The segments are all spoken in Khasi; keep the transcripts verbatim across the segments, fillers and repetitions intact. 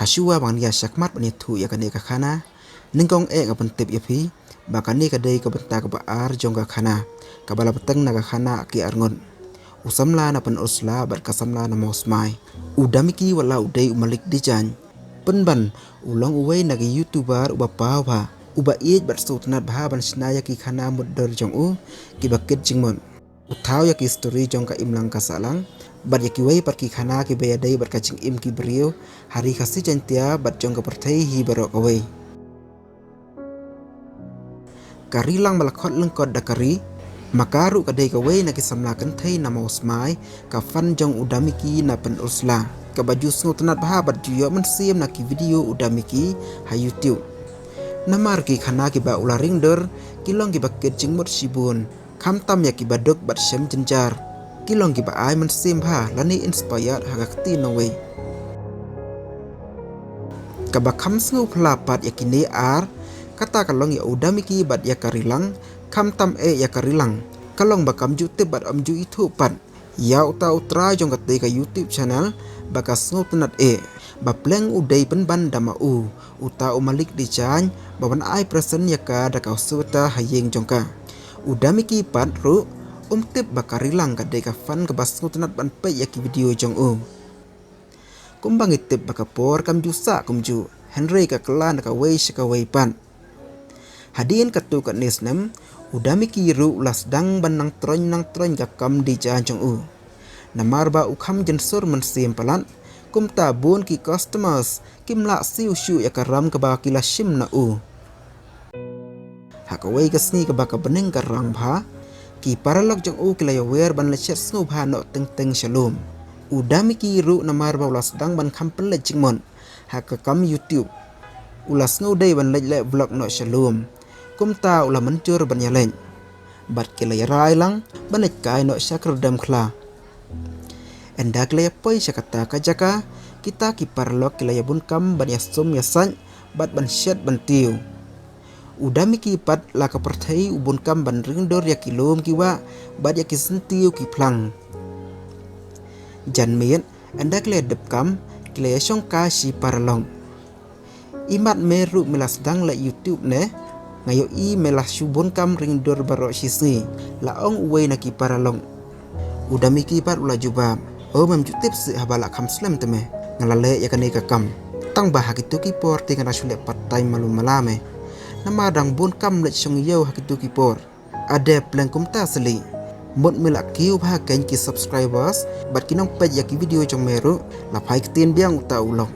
Hashwa ban ïa shakmat ban ïathuh ïa kane ka khana, nyngkong eh nga pyntip ïa phi ba kane ka dei ka bynta kaba ar jong ka khana kaba la bteng na ka khana Ki Arngut. U samla na Pynursla bad ka samla na Mawsmai. U Damiki wat la u dei u Malik Dijain, pynban u long uwei na ki YouTuber uba paw bha, uba ïeit bad sngewtynnat bha ban shna ïa ki khana mutdur jong u kiba kit jingmut. U thaw ïa ki story jong ka imlang ka sahlang bad ïa kiwei pat ki khana kiba ïadei bad ka jingim ki briew ha ri Khasi Jaiñtia bad jong ka pyrthei hi baroh kawei. Ka Rilang ba la khot lyngkot da ka ri, ma ka ruh ka dei kawei na ki samla kynthei na Mawsmai, ka fan jong u Damiki na Pynursla, kaba ju sngewtynnat bha bad ju ïoh mynsiem na ki video u Damiki ha YouTube. Namar ki khana kiba u la ring dur ki long kiba kit jingmut shibun, khamtam ïa kiba duk bad shem jynjar. Ki long kiba ai mynsiem bha lane inspired ha ka kti nongwei. Kaba kham sngewphylla pat ïa kine ar, kata ka long ïa u Damiki bad ïa ka Rilang, khamtam eh ïa ka Rilang. Ka long ba kam ju tip bad ym ju ithuh pat ïa uta u trai jong kata ka YouTube channel ba ka sngewtynnat eh, ba pleng u dei pynban da ma u, uta u Malik Dijain, ba ban ai present ïa ka da ka sweater ha ïing jong ka. U Damiki pat ruh um tip ba ka Rilang ka dei ka fan kaba sngewtynnat ban peit ïa ki video jong u. Kumba ngi tip ba ka por kam ju sah kumjuh, hynrei ka kylla na kawei sha kawei pat. Hadien katto katne snem, u Damiki ruh u la sdang ban nang troiñ nang troiñ ka kam Dijain jong u. Namar ba u kham jynsur mynsiem palat, kumta bun ki customers kim lah siew shuh ïa ka ram kaba ki la shim na u. Ha kawei ka sngi kaba ka bneng ka rang bha, ki paralok jong u ki la ïawer ban leit shet sngewbha noh teng teng sha lum. U Damiki ruh namar ba u la sdang ban kham pynleit jingmut ha ka kam YouTube, u la sngewdei ban leit leh vlog noh sha lum. Kumta u la mynjur ban ïaleit bad ki la ïarai lang ban leit kai noh sha Kyrdem Khla. Ynda ki la ïa poi sha kata ka jaka, kita ki paralok ki la ïa bun kam ban ïa sum ïa sait bad ban shet ban tiew. U Damiki pat la ka pyrthei u bun kam ban ring dur ïa ki lum ki wah bad ïa ki syntiew ki phlang. Janmiet, ynda ki la ïa dep kam, ki la ïa shongkai shi paralok. Imat me ruh me la sdang leh YouTube ne? Nga ïohi me la shu bun kam ring dur baroh shi sngi, la ong uwei na ki paralok. U Damiki pat u la jubab, o mem ju tip sih haba la kham slem te me, nga la leh ïa kane ka kam. Tang ba ha kito ki por te nga dang shu leh part time malu mala me. Namar dang bun kam leit shong ïew ha kito ki por. Ade pleng kumta seli. Mut me la kiew bha kein ki subscribers bad ki nongpeit ïa ki video jong me ruh, la phai ktien biang uta u lok.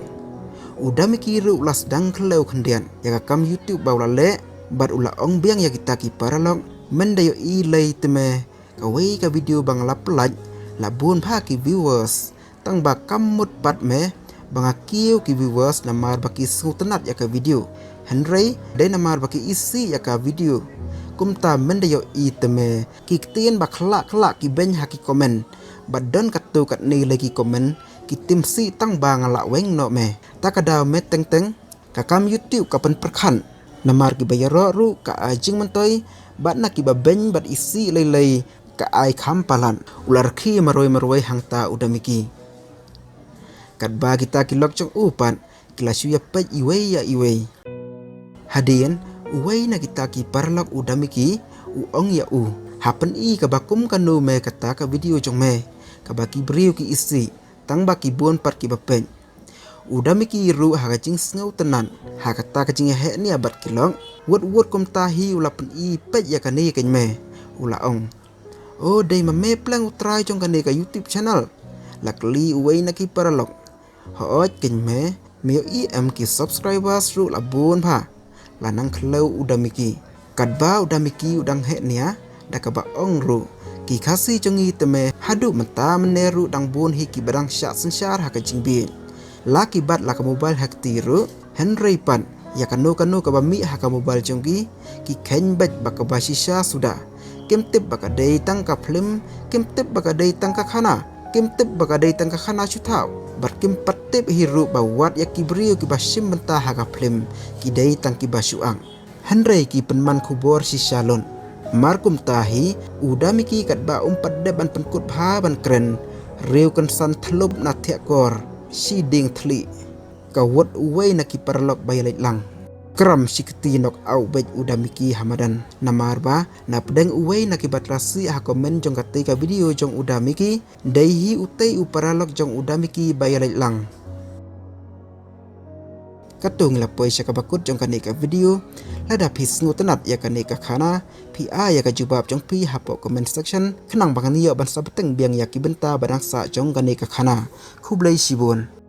U Damiki ruh u la sdang khlem khyndiat ïa ka kam YouTube ba u la leh bad u la ong biang ïa kita ki paralok, men da ïohi lei te me, kawei ka video ba nga la pyllait la bun bha ki viewers. Tang ba kam mut pat me ba nga kiew ki viewers namar ba ki sngewtynnat ïa ka video. Hynrei dei namar ba ki isih ïa ka video. Kumta men da ïohi te me, ki ktien ba khlak khlak ki beiñ ha ki comment. Ba don katto katne lei ki comment ki tim sih tang ba nga la weng noh me. Ta ka daw me teng teng, ka kam YouTube ka pynpyrkhat. Namar kiba ïaroh ruh ka ai jingmyntoi, bad na kiba beiñ bad isih lei lei ka ai kham palat. U la rkhie marwei marwei hangta u Damiki. Katba kita ki lok jong u pat ki la shu ïa peit iwei ïa iwei. Hadien uwei na kita ki paralok u Damiki u ong ïa u, ha pyni kaba kum kano me kata ka video jong me, kaba ki briew ki isih, tang ba ki bun pat kiba peit. U Damiki ruh ha ka jingsngewtynnat ha kata ka jingïaheh nia bad ki lok, wut wut kumta hi u la pyni peit ïa kane kein me. U la ong, o dei ma me pleng u trai jong kane ka YouTube channel? La kylli uwei na ki paralok. Hooid kein me, me ïohi em ki subscribers ruh la bun bha. La nang khlem u Damiki. Katba u Damiki u dang heh nia, da kaba ong ruh, ki Khasi jong ngi te me haduh mynta mynne ruh dang bun hi kiba dang shah synshar ha ka jingbieit. La ki bat la ka mobile ha kti ruh, hynrei pat ïa kano kano kaba mih ha ka mobile jong ki, ki kheiñ beit ba kaba shisha suda. Kim tip ba ka dei tang ka phlim, kim tip ba ka dei tang ka khana, kim tip ba ka dei tang ka khana shu thaw. Bad kim pat tip hi ruh ba wat ïa ki briew kiba shim bynta ha ka phlim ki dei tang kiba shu ang. Hynrei ki pynman khubor shisha lut. Mar kumta hi, u Damiki katba um pat dep ban pynkut bha ban kren, riew kynsan thlup na thiah kor, shi dieng thli. ka wot uwei na ki paralok ba ïaleit lang. Kram shi kti knock out beit u Da Mickey ha madan. Namar ba na pdeng uwei na ki ba tla sih ha comment jong kata ka video jong u Da Mickey, dei hi utei u paralok jong u Da Mickey ba ïaleit lang. Katto ngi la poi sha kaba kut jong kane ka video. Lada phi sngewtynnat ïa kane ka khana, phi ai ïa ka jubab jong phi hapoh comment section, khnang ba ngan ïoh ban sa bteng biang ïa ki bynta ba dang sah jong kane ka khana. Khublei shibun.